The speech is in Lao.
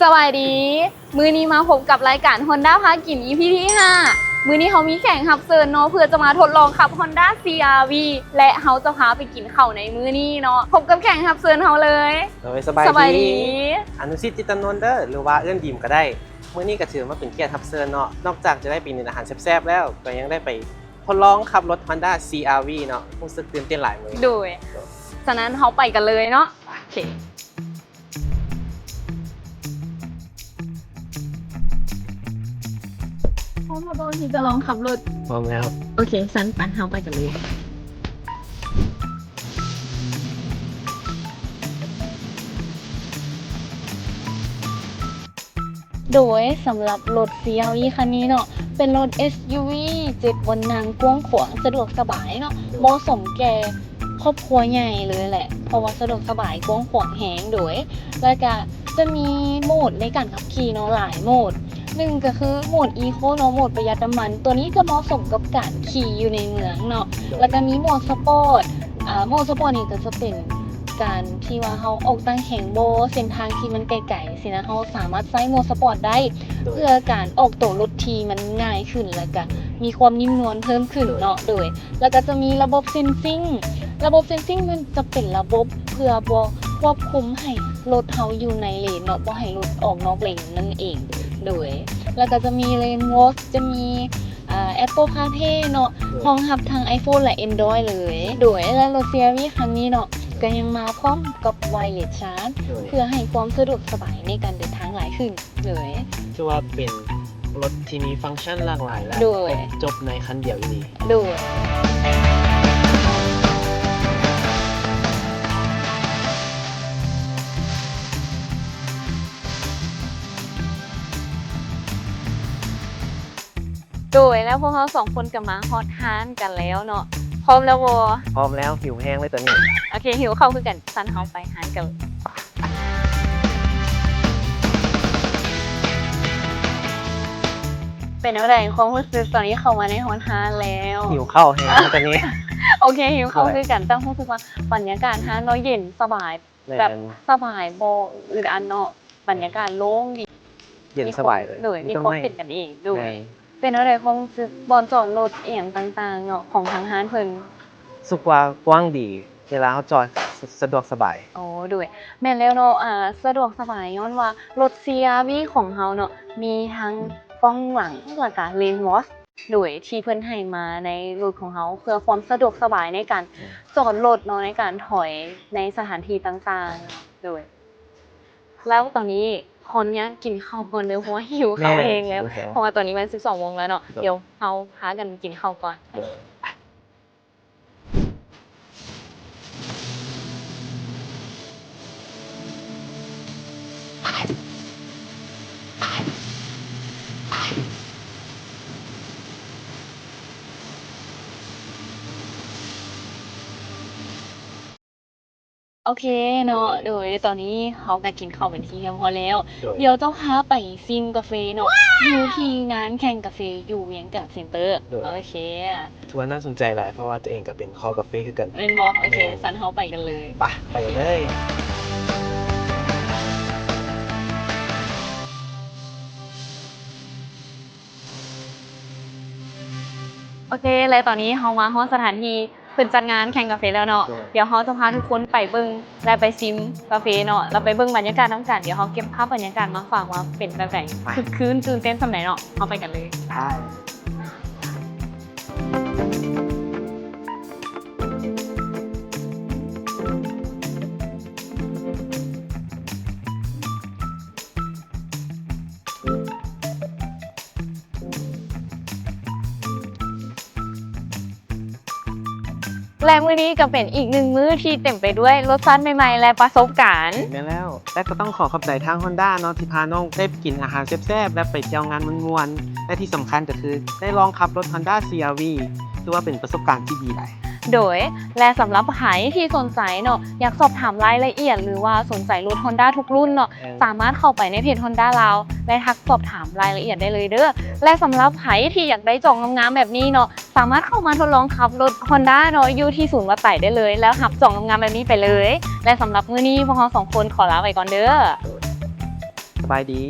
ສະບາຍດີ ມື້ນີ້ມາພົບກັບລາຍການ Honda ພາກິນ ອີ ພີ ທີຫ້າ ມື້ນີ້ເຮົາມີແຂກຮັບເຊີນເນາະ ເພື່ອຈະມາທົດລອງຂັບ Honda ຊີ ອາ ວີ ແລະ ເຮົາຈະພາໄປກິນເຂົ້າໃນມື້ນີ້ເນາະ ພົບກັບແຂກຮັບເຊີນເຮົາເລີຍ. ໂດຍ ສະບາຍ ສະບາຍດີ ດີ ອະນຸສິດ ຈິດຕະນນນ ເດີ ຫຼືວ່າເອີ້ນດີມກໍໄດ້. ມື້ນີ້ກໍຖືວ່າເປັນກຽດຮັບເຊີນເນາະ ນອກຈາກຈະໄດ້ໄປກິນອາຫານແຊບໆແລ້ວ ກໍຍັງໄດ້ໄປທົດລອງຂັບລົດ Honda ຊີ ອາ ວີ ເນາະ ຮູ້ສຶກຕື່ນເຕັ້ນຫຼາຍມື້. ໂດຍ ສະນັ້ນເຮົາໄປກັນເລີຍເນາະ. ໂອເຄ ພ້ອມແລ້ວບໍ່ທີ່ຈະລອງຂັບລົດ? ພ້ອມແລ້ວ. ໂອເຄ ຊັ້ນໄປ ເຮົາໄປກັນເລີຍ. ໂດຍສຳລັບລົດ ຊີ ອາ ວີ ຄັນນີ້ເນາະ ເປັນລົດ ເອສ ຢູ ວີ ເຈັດບ່ອນນັ່ງ ກວ້າງຂວາງ ສະດວກສະບາຍເນາະ ໂດຍ ເໝາະສົມແກ່ຄອບຄົວໃຫຍ່ເລີຍແຫຼະ ເພາະວ່າສະດວກສະບາຍ ກວ້າງຂວາງແຮງ. ໂດຍ ແລ້ວກະຈະມີໂໝດໃນການຂັບຂີ່ເນາະ ຫຼາຍໂໝດ ໜຶ່ງກໍຄືໂໝດ Eco ເນາະ ໂໝດປະຢັດນ້ຳມັນ ຕົວນີ້ຈະເໝາະສົມກັບການຂີ່ຢູ່ໃນເມືອງເນາະ ໂດຍ ແລ້ວກໍມີໂໝດ Sport ອາ ໂໝດ Sport ນີ້ກໍຈະເປັນການທີ່ວ່າເຮົາອອກຕ່າງແຂວງບໍ່ ເສັ້ນທາງທີ່ມັນໄກໆ ຊີ້ນະ ເຮົາສາມາດໃຊ້ໂໝດ Sport ໄດ້ ໂດຍ ເພື່ອການອອກໂຕລົດທີ່ມັນງ່າຍຂຶ້ນ ແລ້ວກໍມີຄວາມນຸ້ມນວນເພີ່ມຂຶ້ນເນາະ ໂດຍ ແລ້ວກໍຈະມີລະບົບ Sensing ລະບົບ Sensing ມັນຈະເປັນລະບົບເພື່ອບໍ່ຄວບຄຸມໃຫ້ລົດເຮົາຢູ່ໃນເລນເນາະ ບໍ່ໃຫ້ລົດອອກນອກເລນນັ້ນເອງ ໂດຍ ແລ້ວກໍຈະມີ Lane Watch ຈະມີ ອາ Apple CarPlay ເນາະ ໂດຍ ຮອງຮັບທັງ iPhone ແລະ Android ເລີຍ ໂດຍ ແລະ ລົດ ຊີ ອາ ວີ ຄັນນີ້ເນາະ ກໍຍັງມາພ້ອມກັບ Wireless Charge ໂດຍ ເພື່ອໃຫ້ຄວາມສະດວກສະບາຍໃນການເດີນທາງຫຼາຍຂຶ້ນ ໂດຍ ຖືວ່າເປັນລົດທີ່ມີຟັງຊັນຫຼາກຫຼາຍ ແລະ ໂດຍ ຄົບຈົບໃນຄັນດຽວອີ່ຫຼີ ໂດຍ. ໂດຍ ແລ້ວພວກເຮົາສອງຄົນກໍມາຮອດຮ້ານກັນແລ້ວເນາະ ພ້ອມແລ້ວບໍ່? ພ້ອມແລ້ວ ຫິວແຮງເລີຍຕອນນີ້. ໂອເຄ ຫິວເຂົ້າຄືກັນ ຊັ້ນເຮົາໄປຮ້ານກັນເລີຍ. ເປັນແນວໃດຄວາມຮູ້ສຶກຕອນທີ່ເຂົ້າມາໃນຮອດຮ້ານແລ້ວ? ຫິວເຂົ້າແຮງຕອນນີ້. ໂອເຄ ຫິວເຂົ້າຄືກັນ ແຕ່ຮູ້ສຶກວ່າບັນຍາກາດຮ້ານເນາະ ເຢັນສະບາຍ ແມ່ນ ແບບສະບາຍ ບໍ່ອຶດອັດເນາະ ບັນຍາກາດໂລ່ງດີ ເຢັນສະບາຍເລີຍ ມີຄວາມ ໂດຍ ມີຄວາມເປັນກັນເອງ ໂດຍ ແມ່ນ ເປັນແນວໃດຄວາມຮູ້ສຶກບ່ອນຈອດລົດອີ່ຫຍັງຕ່າງໆເນາະ ຂອງທາງຮ້ານເພິ່ນ? ຮູ້ສຶກວ່າກວ້າງດີ ເວລາເຮົາຈອດ ສະ ສະດວກສະບາຍ. ໂອ້ ໂດຍ ແມ່ນແລ້ວເນາະ ອາ ສະດວກສະບາຍ ຍ້ອນວ່າລົດ ຊີ ອາ ວີ ຂອງເຮົາເນາະ ມີທັງກ້ອງຫຼັງ ແລ້ວກະ Lane Watch ໂດຍ ທີ່ເພິ່ນໃຫ້ມາໃນລົດຂອງເຮົາ ເພື່ອຄວາມສະດວກສະບາຍໃນການ ແມ່ນ ຈອດລົດເນາະ ໃນການຖອຍໃນສະຖານທີ່ຕ່າງໆ ໂດຍ ແລ້ວຕອນນີ້ຂໍອະນຸຍາດກິນເຂົ້າກ່ອນເດີ ເພາະວ່າຫິວເຂົ້າແຮງແລ້ວ ແມ່ນ ເພາະວ່າຕອນນີ້ມັນສິບສອງໂມງແລ້ວເນາະ ໂດຍ ດຽວເຮົາພາກັນກິນເຂົ້າກ່ອນ ໂດຍ. ໂອເຄເນາະ ໂດຍ ຕອນນີ້ເຮົາກໍກິນເຂົ້າເປັນທີ່ຮຽບຮ້ອຍແລ້ວ ໂດຍ ດຽວຈະພາໄປຊິມກາເຟເນາະ ຢູ່ທີ່ງານແຂ່ງກາເຟຢູ່ວຽງຈັນເຊັນເຕີ ໂດຍ ໂອເຄ ຖືວ່າໜ້າສົນໃຈຫຼາຍ ເພາະວ່າຕົວເອງກໍເປັນຄໍກາເຟຄືກັນ ແມ່ນບໍ່? ໂອເຄ ແມ່ນ ຊັ້ນເຮົາໄປກັນເລີຍ ໄປ ໄປກັນເລີຍ. ໂອເຄ ແລະ ຕອນນີ້ເຮົາມາຮອດສະຖານທີ່ເພິ່ນຈັດງານແຂ່ງກາເຟແລ້ວເນາະ ໂດຍ ດຽວເຮົາຈະພາທຸກຄົນໄປເບິ່ງ ແລະ ໄປຊິມກາເຟເນາະ ແລ້ວໄປເບິ່ງບັນຍາກາດນຳກັນ ດຽວເຮົາເກັບພາບບັນຍາກາດມາຝາກວ່າເປັນແບບໃດ ໄປ ຄຶກຄື້ນຕື່ນເຕັ້ນສ່ຳໃດເນາະ ເຮົາໄປກັນເລີຍ ໄປ. ແລະ ມື້ນີ້ກໍເປັນອີກໜຶ່ງມື້ທີ່ເຕັມໄປດ້ວຍລົດຊາດໃໝ່ໆ ແລະ ປະສົບການ. ແມ່ນແລ້ວ ແລະ ກໍຕ້ອງຂໍຂອບໃຈທາງ Honda ເນາະ ທີ່ພານ້ອງໄດ້ໄປກິນອາຫານແຊບໆ ແລະ ໄປທ່ຽວງານມ່ວນໆ ແລະ ທີ່ສຳຄັນກໍຄືໄດ້ລອງຂັບລົດ Honda ຊີ ອາ ວີ ຖືວ່າເປັນປະສົບການທີ່ດີຫຼາຍ. ໂດຍ ແລະ ສຳລັບໃຜທີ່ສົນໃຈເນາະ ຢາກສອບຖາມລາຍລະອຽດ ຫຼືວ່າສົນໃຈລົດ Honda ທຸກລຸ້ນເນາະ ເອີ ສາມາດເຂົ້າໄປໃນເພຈ Honda ລາວ ແລະ ທັກສອບຖາມລາຍລະອຽດໄດ້ເລີຍເດີ. ແລະ ສຳລັບໃຜທີ່ຢາກໄດ້ເຈາະງາມໆແບບນີ້ເນາະ ສາມາດເຂົ້າມາທົດລອງຂັບລົດ Honda ເນາະ ຢູ່ທີ່ສູນວັດໄຕໄດ້ເລີຍ ແລ້ວຮັບເຈາະງາມໆແບບນີ້ໄປເລີຍ. ແລະ ສຳລັບມື້ນີ້ພວກເຮົາສອງຄົນຂໍລາໄປກ່ອນເດີ. ສະບາຍດີ.